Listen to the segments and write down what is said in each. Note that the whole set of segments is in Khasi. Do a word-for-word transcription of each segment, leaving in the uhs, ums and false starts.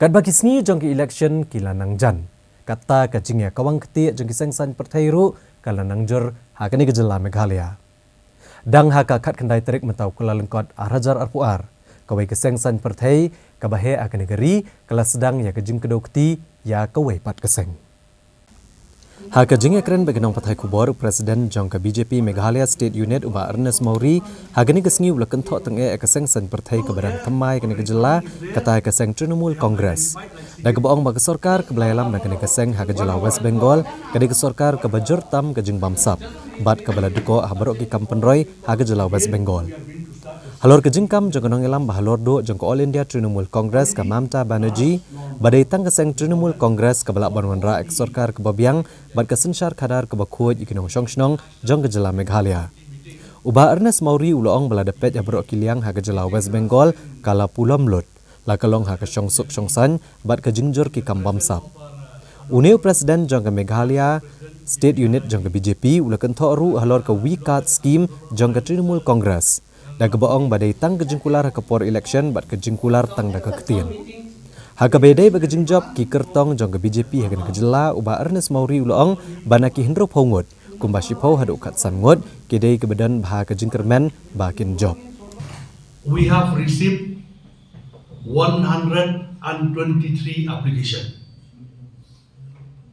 Katba ki sngi jong ki election ki la nang jan, kata ka jingïakawang ktieh jong ki seng saiñ pyrthei ruh ka la nang jur ha kane ka jylla Meghalaya. Dang ha ka khatkhyndai tarik mynta u Kyllalyngkot arhajar arphew ar, kawei ka seng saiñ pyrthei kaba heh ha kane ka ri ka la sdang ïa ka jingkdew kti ïa kawei pat ka seng. Ha ka jingïakren bad ki nongpathai khubor, u President jong ka B J P Meghalaya State Unit, u Bah Ernest Mawrie, ha kane ka sngi u la kynthoh tyngeh ïa ka seng saiñ pyrthei kaba dang thymmai ha kane ka jylla, kata ka seng Trinamool Congress. Da kaba ong ba ka sorkar kaba la ïalam da kane ka seng ha ka jylla West Bengal ka dei ka sorkar kaba jur tam ka jingbamsap bad kaba la dkoh ha baroh ki kam pynroi ha ka jylla West Bengal. Halor ka jingkam jong ka nongïalam ba halor duh jong ka All India Trinamool Congress, ka Mamata Banerjee, ba dei tang ka seng Trinamool Congress kaba lah ban wanrah ïa ka sorkar kaba biang bad ka synshar khadar kaba khuid ïa ki nongshong shnong jong ka jylla Meghalaya. U Bah Ernest Mawrie u la ong ba lada peit ha baroh ki liang ha ka jylla West Bengal ka la pulom lut, la ka long ha ka shongsuk shongsaiñ bad ka jingjur ki kam bamsap. Une u President jong ka Meghalaya State Unit jong ka B J P u la kynthoh ruh halor ka V-KAT scheme jong ka Trinamool Congress, da kaba ong ba dei tang ka jingkular ha ka por election bad ka jingkular tang da ka ktien. Ha kaba ïadei bad ka jingjop ki kyrtong jong ka B J P ha kane ka jylla, u Bah Ernest Mawrie u la ong ba na ki hynriewphew ngut, kumba shiphew haduh khatsan ngut ki dei kiba don bha ka jingkyrmen ba kin jop. We have received one hundred and twenty-three application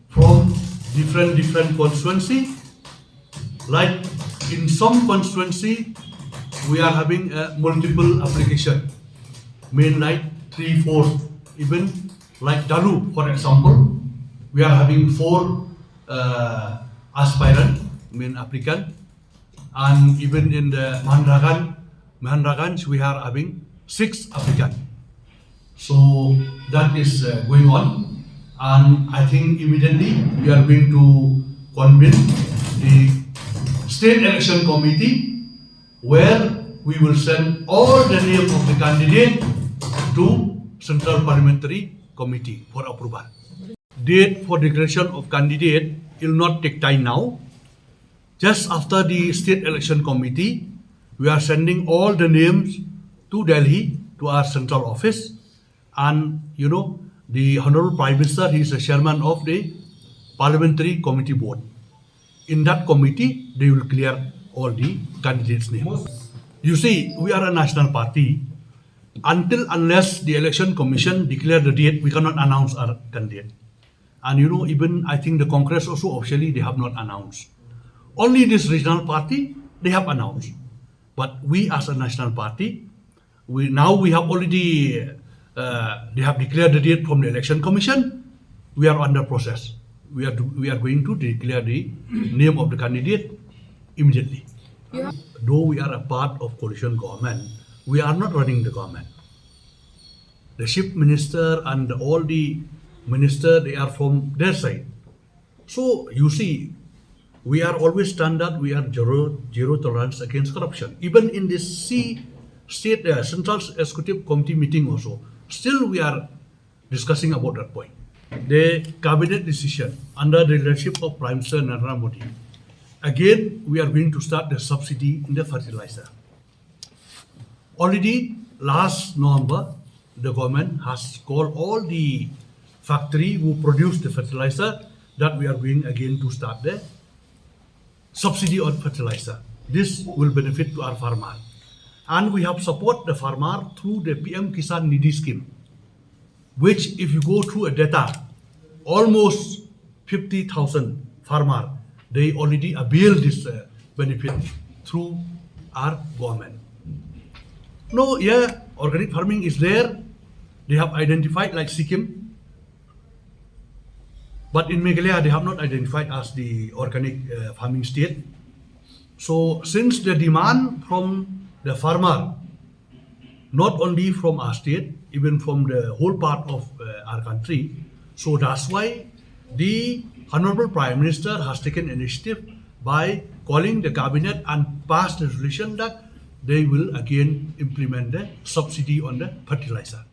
from different, different constituency. Like, in some constituency, we are having a multiple application. Mean, like, three, four, even like Dalu, for example, we are having four, uh, aspirant, mean applicant. And even in the Mahandaganj, Mahandaganj, we are having six applicants. So that is, uh, going on. And I think immediately we are going to convene the State Election Committee, where we will send all the name of the candidate to Central Parliamentary Committee for approval. Date for declaration of candidate will not take time now. Just after the State Election Committee, we are sending all the names to Delhi, to our central office. And, you know, the Honorable Prime Minister, he is the chairman of the Parliamentary Committee Board. In that committee, they will clear all the candidates' names. You see, we are a national party. Until unless the Election Commission declare the date, we cannot announce our candidate. And, you know, even I think the Congress also officially they have not announced. Only this regional party, they have announced. But we as a national party, we, now we have already, uh, they have declared the date from the Election Commission. We are under process. We are, do, we are going to declare the name of the candidate immediately. Though we are a part of coalition government, we are not running the government. The chief minister and all the minister, they are from their side. So you see, we are always standard, we are zero, zero tolerance against corruption. Even in this C state, uh, Central Executive Committee meeting also, still we are discussing about that point. The cabinet decision under the leadership of Prime Minister Narendra Modi, again, we are going to start the subsidy in the fertilizer. Already last November, the government has called all the factory who produce the fertilizer that we are going again to start the subsidy on fertilizer. This will benefit to our farmer. And we have support the farmer through the P M Kisan Nidhi scheme, which if you go through a data, almost fifty thousand farmer, they already avail this, uh, benefit through our government. No, yeah, organic farming is there. They have identified like Sikkim. But in Meghalaya, they have not identified as the organic, uh, farming state. So since the demand from the farmer, not only from our state, even from the whole part of, uh, our country. So that's why the Honorable Prime Minister has taken initiative by calling the cabinet and passed the resolution that they will again implement the subsidy on the fertilizer.